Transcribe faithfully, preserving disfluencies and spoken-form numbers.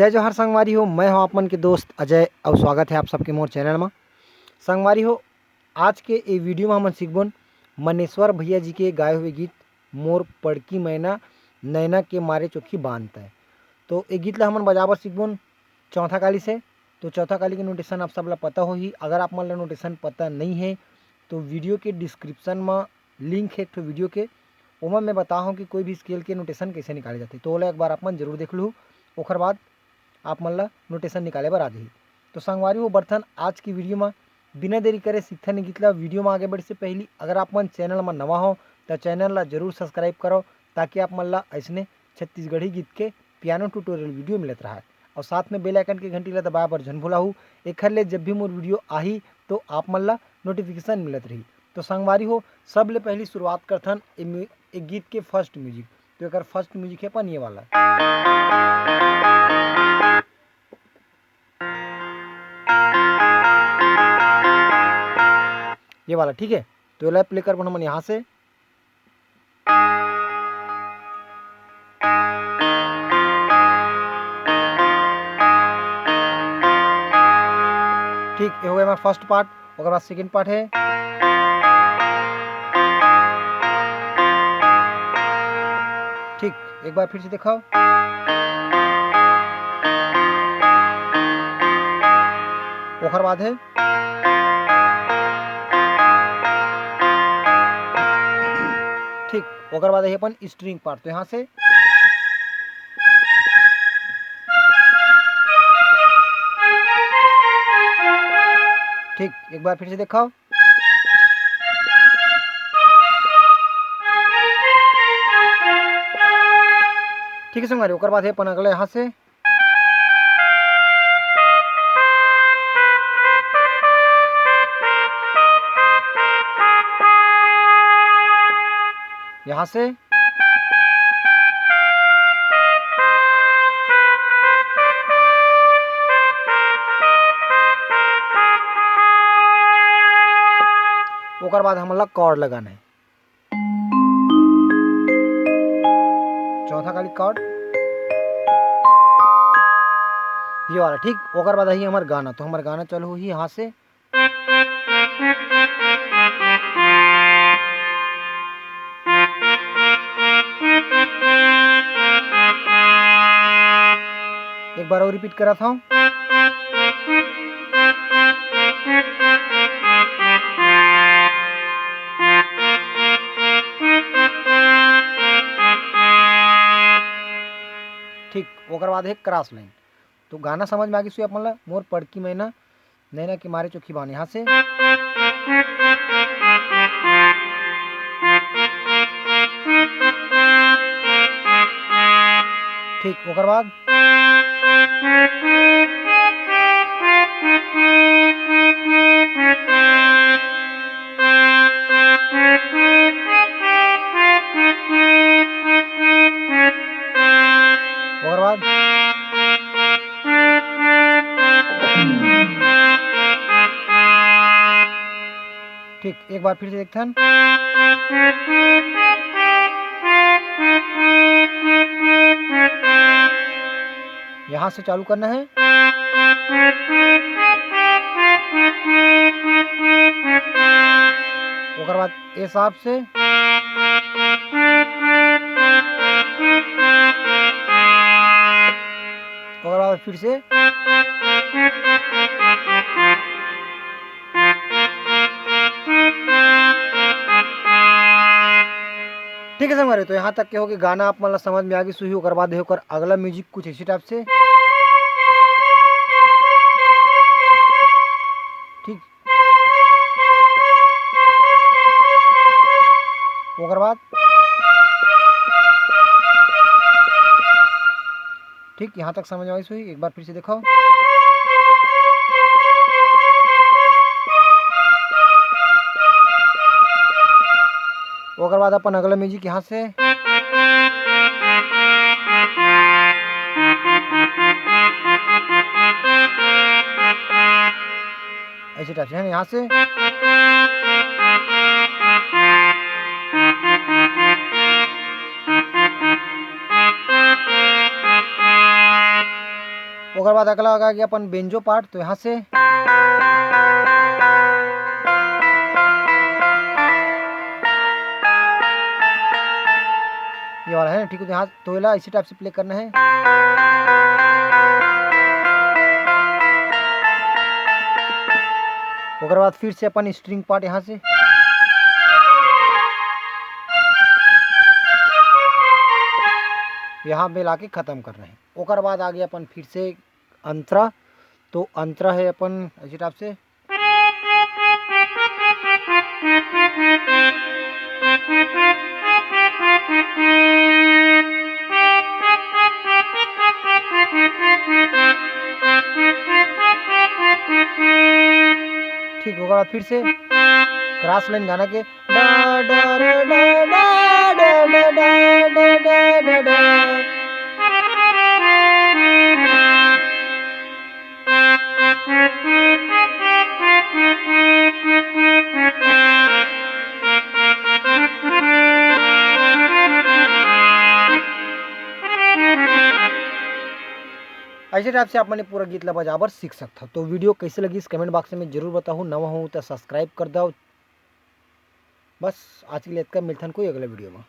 जय जोहार संगवारी हो, मैं हूं आप मन के दोस्त अजय अउ स्वागत है आप सबके मोर चैनल म। संगवारी हो, आज के ए वीडियो म हमन सीखबोन मनेश्वर भैया जी के गाए हुए गीत मोर पड़की मैना, नैना के मारे चोखी बांध तै। तो ए गीत ला हमन बजाबर सीखबोन चौथा काली से। तो चौथा काली के नोटेशन आप सब ला पता होही। अगर आप मन ला नोटेशन पता नहीं है तो वीडियो के डिस्क्रिप्शन म लिंक है एक ठो वीडियो के, ओमा मैं बता हूँ कि कोई भी स्केल के नोटेशन कैसे निकाले जाते, तो ओला एक बार आप मन जरूर देख लू, ओखर बाद आप मन ला नोटेशन निकाले बर आ जाही। तो संगवारी हो, बरथन आज की वीडियो म बिना देरी करे सीखथन ए गीत ला। वीडियो म आगे बढ़े से पहली अगर आप मन चैनल म नवा हो तो चैनल ला जरूर सब्सक्राइब करो, ताकि आप मन ला ऐसने छत्तीसगढ़ी गीत के पियानो ट्यूटोरियल वीडियो मिलत रहा। और साथ में बेल आइकन के घंटी ला दबाए बर झन भुलाहू, एखर ले जब भी मोर वीडियो आही तो आप मन ला नोटिफिकेशन मिलत रही। तो संगवारी हो, सबले पहली शुरुआत करथन ए म्यू-, ए गीत के फर्स्ट म्यूजिक। तो एकर फर्स्ट म्यूजिक है अपन ये वाला, ये वाला, ठीक है। तो एला प्ले करबन हमन यहाँ से। ठीक, ये हो गया हमारा फर्स्ट पार्ट। ओकर बाद सेकंड पार्ट है। ठीक, एक बार फिर से देखो। ओकर बाद है, ठीक, ओकर बाद है अपन स्ट्रिंग पार्ट। तो यहाँ से ठीक, एक बार फिर से देखो। ठीक है संगवारी, ओकर बाद है अपन अगला यहाँ से। यहाँ से ओकर बाद हमन ला कॉर्ड लगाना है। चौथा काली कॉर्ड, ये वाला, ठीक। ओकर बाद आही हमर गाना। तो हमर गाना चालू होही यहाँ से। एक बार और रिपीट करत हूँ। ठीक, ओकर बाद है क्रॉस लाइन। तो गाना समझ में आ गई सुई अपन ला, मोर पड़की मैना, नैना के मारे चोखी बांध। यहाँ से ठीक, ओकर बाद ओकर बाद ठीक, एक बार फिर से देखथन। यहाँ से चालू करना है। ओकर बाद ए शार्प से, ओकर बाद फिर से। ठीक है संगवारी, तो यहाँ तक के हो गए गाना आप मन ला समझ में आ गई सुही। ओकर बाद है ओकर अगला म्यूजिक कुछ इसी टाइप से। ठीक, ओकर बाद ठीक यहाँ तक समझ में आ गई सुही। एक बार फिर से देखो। ओकर बाद अपन अगला म्यूजिक यहाँ से, ऐसे टाइप से है ना, यहाँ से। ओकर बाद अगला आ गया अपन बेंजो पार्ट, तो यहाँ से ये वाला है ना, ठीक है। तो यहाँ तो एला इसी टाइप से प्ले करना है। ओकर बाद फिर से अपन स्ट्रिंग पार्ट यहाँ से यहाँ पे लाके खत्म करना है। ओकर बाद आगे अपन फिर से अंतरा, तो अंतरा है अपन इसी टाइप से। ठीक, ओकर बाद फिर से क्रॉस लाइन गाना के डा, डा, रे, डा, डा, डा, डा, डा, डा, डा, डा, डा। ऐसे टाइप से आप मन पूरा गीत ला बजाबर सीख सकथव। तो वीडियो कैसे लगिस, कमेंट बॉक्स में जरूर बताहू। नवा हो तो सब्सक्राइब कर दव। बस आज के लिए इतना, मिलथन कोई अगला वीडियो में।